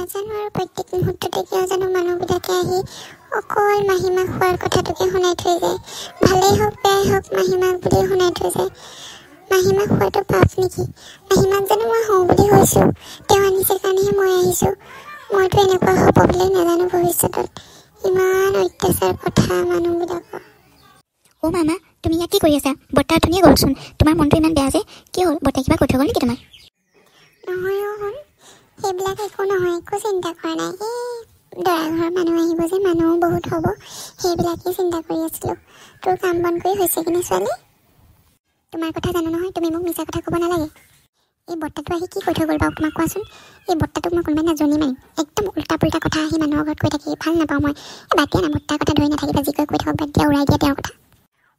নাজানো আৰু প্ৰত্যেক মুহূৰ্ততে কিয় জানো মানুহবিলাকে আহি অকল মাহীমাক হোৱাৰ কথাটোকে শুনাই থৈ যায়। ভালেই হওক বেয়াই হওক মাহীমাক বুলি শুনাই থৈ যায়। মাহীমাক হোৱাটো পাপ নেকি? মাহীমাক জানো মই হওঁ বুলি হৈছোঁ? তেওঁ আনিছে কাৰণেহে মই আহিছোঁ। মইতো এনেকুৱা হ'ব বুলি নাজানো ভৱিষ্যতত। ইমান অত্যাচাৰ কথা মানুহবিলাকৰ। অ' মামা, তুমি ইয়াত কি কৰি আছা? বৰ্তা অথনিয়ে গ'লচোন। তোমাৰ মনটো ইমান বেয়া যে, কি হ'ল? বৰ্তাই কিবা কৈ থৈ গ'ল নেকি তোমাক? নহয় অ' সোণ, সেইবিলাক একো নহয়, একো চিন্তা কৰা নাই। এই দৰা ঘৰৰ মানুহ আহিব যে, মানুহো বহুত হ'ব, সেইবিলাকেই চিন্তা কৰি আছিলোঁ। তোৰ কাম বন কৰি হৈছে কিনে ছোৱালী? তোমাৰ কথা জানো নহয়, তুমি মোক মিছা কথা ক'ব নালাগে। এই বৰ্তাটো আহি কি কৈ থৈ গ'ল বাৰু তোমাক কোৱাচোন? এই বৰ্তাটোক মই কোনোবা দিনা জনি মাৰিম। একদম উল্টা পুল্টা কথা আহি মানুহৰ ঘৰত কৈ থাকি ভাল নাপাওঁ মই। এই বাদ দিয়া না, বৰ্তাৰ কথা ধৰি নাথাকিবা, যি কৈ কৈ থাকক, বাদ দিয়া, উৰাই দিয়া তেওঁৰ কথা।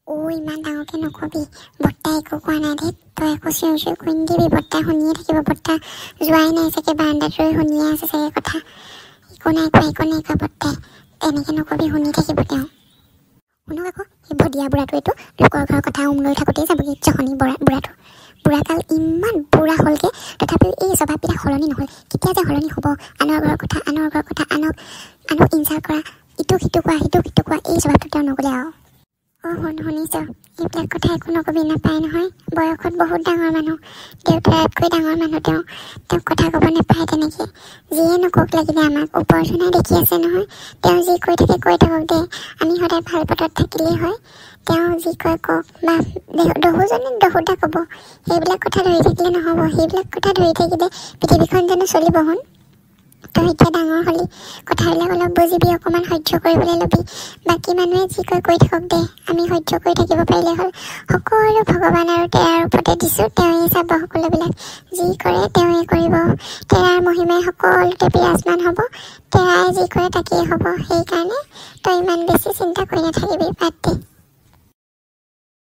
অ' ইমান ডাঙৰকৈ নক'বি, বৰ্তাই একো কোৱা নাই দেই, তই একো চিঞৰি চিঞৰি কৈ নিদিবি, বৰ্তাই শুনিয়ে থাকিব। বৰ্তা যোৱাই নাই চাগে, বাৰান্দাত ৰৈ শুনিয়ে আছে চাগে কথা। একো নাই কোৱা, একো নাই কোৱা বৰ্তাই, তেনেকৈ নক'বি, শুনি থাকিব তেওঁ। শুনক আকৌ, সেই ভদীয়া বুঢ়াটোৱেতো লোকৰ ঘৰৰ কথা উম লৈ থাকোঁতেই যাবগৈ। জহনী বৰা বুঢ়াটো বুঢ়াকাল ইমান বুঢ়া হ'লগৈ, তথাপিও এই স্বভাৱবিলাক সলনি নহ'ল। কেতিয়া যে সলনি হ'ব? আনৰ ঘৰৰ কথা, আনৰ ঘৰৰ কথা, আনক আনক ইনচাল্ট কৰা, ইটো সিটো কোৱা, সিটো সিটো কোৱা, এই স্বভাৱটো তেওঁ নগ'লে আৰু। অ' শুন, শুনিছ? এইবিলাক কথা একো নক'বি, নাপায় নহয়। বয়সত বহুত ডাঙৰ মানুহ, দেউতাতকৈ ডাঙৰ মানুহ তেওঁ। তেওঁক কথা ক'ব নাপায় তেনেকৈ। যিয়ে নকওক লাগিলে, আমাক ওপৰজনাই দেখি আছে নহয়। তেওঁ যি কৈ থাকে কৈ থাকক দে, আমি সদায় ভাল পথত থাকিলেই হয়। তেওঁ যি কয় কওক, বা দহোজনে দহোটা ক'ব, সেইবিলাক কথা ধৰি থাকিলে নহ'ব। সেইবিলাক কথা ধৰি থাকিলে পৃথিৱীখন জানো চলিব? শুন, তই এতিয়া ডাঙৰ হ'লি, কথাবিলাক অলপ বুজিবি, অকণমান সহ্য কৰিবলৈ ল'বি। বাকী মানুহে যি কয় কৈ থাকক দে, আমি সহ্য কৰি থাকিব পাৰিলে হ'ল। সকলো ভগৱান আৰু তেৰাৰ ওপৰতে দিছোঁ, তেওঁৱেই চাব সকলোবিলাক। যি কৰে তেওঁৱে কৰিব। তেৰাৰ মহিমাই সকলোতে বিৰাজমান হ'ব। তেৰাই যি কৰে তাকেই হ'ব। সেইকাৰণে তই ইমান বেছি চিন্তা কৰি নাথাকিবি, বাদ দে।